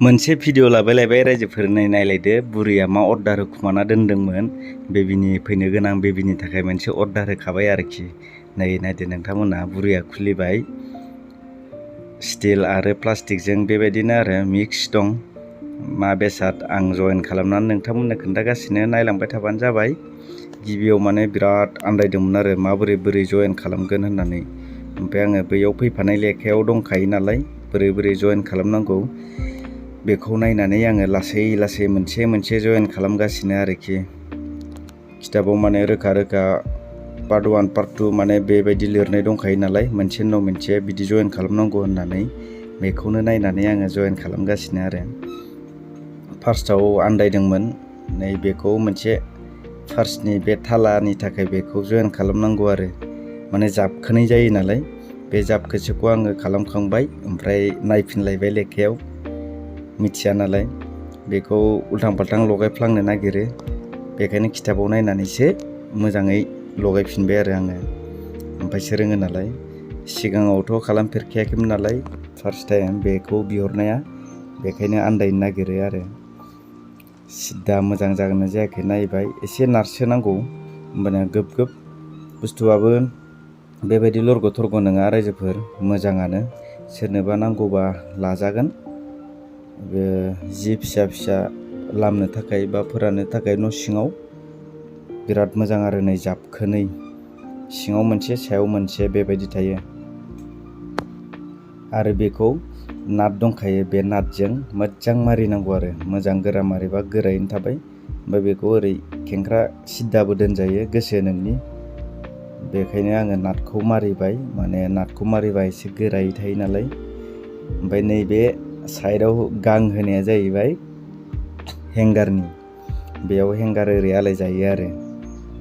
मोनसे भिडिअ लाबाय रायजोफोर नायलायदो बुरैया मा अर्डार होखुमाना दोनदोंमोन बेबिनि फैनो गोनां बेबिनि थाखाय मोनसे अर्डार होखाबाय आरोखि नै नायदो नोंथांमोना बुरैया खुलिबाय स्टिल आरो प्लास्टिकजों बेबायदिनो आरो मिक्स दं मा बेसाद आं जइन खालामनानै नोंथांमोननो खोन्थागासिनो नायलांबाय थाबानो जाबाय गिबियाव माने बिराद आन्दायदोंमोन आरो माबोरै जइन खालामगोन होननानै ओमफ्राय आङो बैयाव फैफानाय लेखायाव दंखायो नालाय बोरै जइन खालामनांगौ बेखौ नायनानै आङो लासै मोनसे जइन खालामगासिनो आरोखि खिथाबाव माने रोखा पार्ट 1 पार्ट 2 माने बेबायदि लिरनाय दंखायो नालाय मोनसे उनाव मोनसे बिदि जइन खालामनांगौ होननानै बेखौनो नायनानै आङो जइन खालामगासिनो आरो फार्स्टआव आन्दायदोंमोन नै बेखौ मोनसे फार्स्टनि बे थालानि थाखाय बेखौ जइन खालामनांगौ आरो माने जाबखोनै जायो नालाय बे जाबखोसेखौ आङो खालामखांबाय ओमफ्राय नायफिनलायबाय लेखायाव मिथिया नालाय बेखौ उल्थां फाल्थां लगायफ्लांनो नागिरो बेखायनो खिथाबाव नायनानैसो मोजाङै लगायफिनबाय आरो आङो ओमफ्रायसो रोङो नालाय सिगाङावथ' खालामफेरखायाखैमोन नालाय फार्स्ट टाइम बेखौ बिहरनाया बेखायनो आन्दायनो नागिरो आरो सिदा मोजां जागोन ना जायाखै नायबाय एसे नारसोनांगौ होमबाना गोब बुस्थुआबो बेबायदि लरग' थरग' नङा रायजोफोर मोजाङानो सोरनोबा नांगौबा लाजागोन जि फिसा लामनो थाखाय बा फोराननो थाखाय न' सिङाव बिराद मोजां आरो नै जाबखोनै सिङाव मोनसे सायाव मोनसे बेबायदि थायो आरो बेखौ नाट दंखायो बे नाटजों मोजां मारिनांगौ आरो मोजां गोरा मारिबा गोरायैनो थाबाय ओमफ्राय बेखौ ओरै खेंख्रा सिद्दाबो दोनजायो गोसो नोंनि बेखायनो आङो नाटखौ मारिबाय माने नाटखौ मारिबा एसे गोरायै थायो नालाय ओमफ्राय नैबे साइडआव गां होनाया जाहैबाय हेंगारनि बेयाव हेंगार ओरै आलाय जायो आरो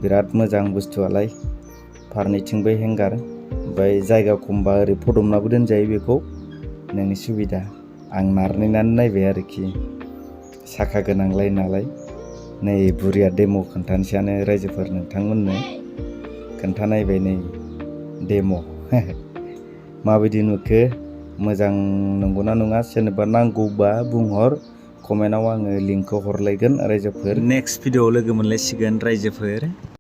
बिराद मोजां बुस्थुआलाय फारनैथिंबो हेंगार ओमफ्राय जायगा खमबा ओरै फदमनाबो दोनजायो बेखौ नोंनि सुबिदा आं नारनायनानै नायबाय आरोखि साखा गोनांलाय नालाय नै बुरिया डेम' खोन्थानोसैयानो रायजोफोर नोंथांमोननो खोन्थानायबाय नै डेम' माबायदि नुखो मोजां नंगौना नङा सोरनोबा नांगौबा बुंहर कमेन्टआव आङो लिंकखौ हरलायगोन रायजोफोर नेक्स्ट भिडिअआव लोगो मोनलायसिगोन रायजोफोर।